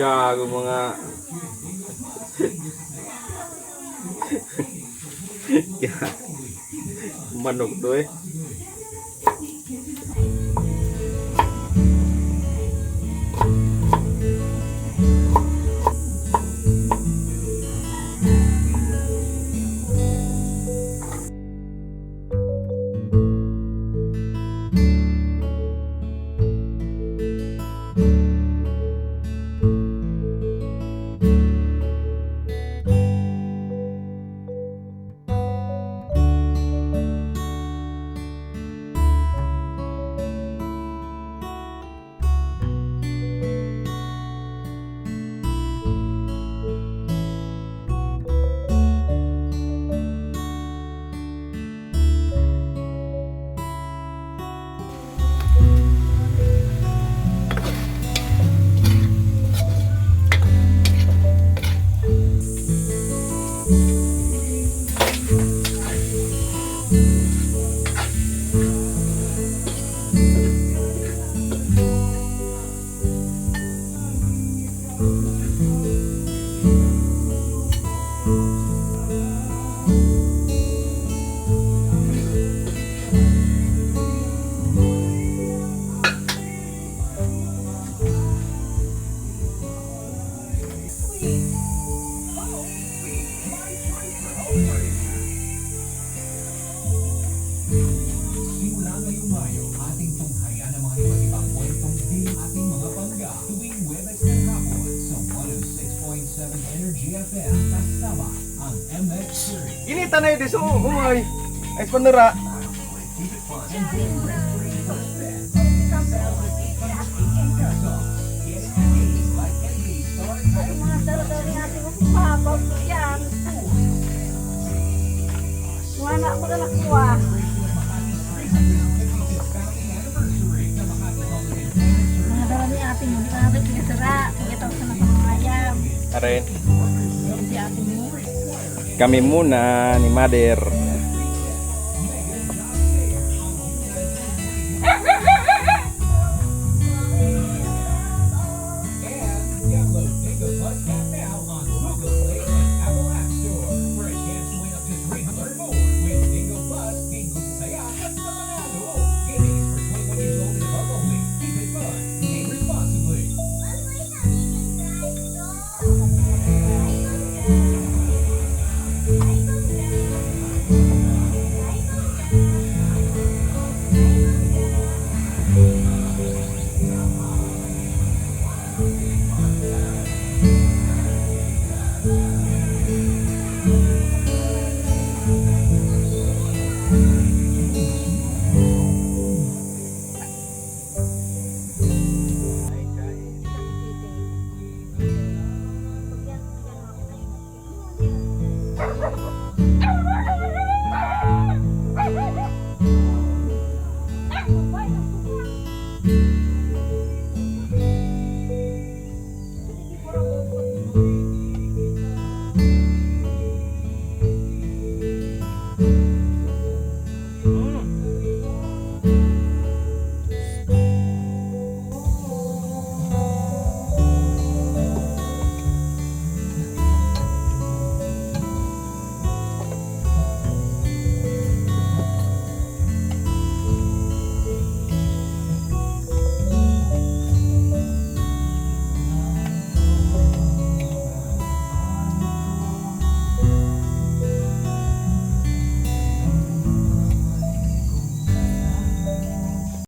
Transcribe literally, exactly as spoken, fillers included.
Gago mga. Manok to eh. Simula ngayong Mayo, ating tunghayan ang mga iba't ibang kwentong dilim ating mga pangga tuwing Huwebes ng hapon sa one oh six point seven Energy F M kasama ang M X three. Inita na ito, so, humay. Ay, panura. Ay, mga dala-dala ni Ate Rose, mahabaw ko yan. Wala na ako na nakuha. Mga dala ni Ate Rose, mga dala ni Ate Rose, mga dala ni Ate Rose. Arin. Si Ate Rose. Kami muna ni Mother.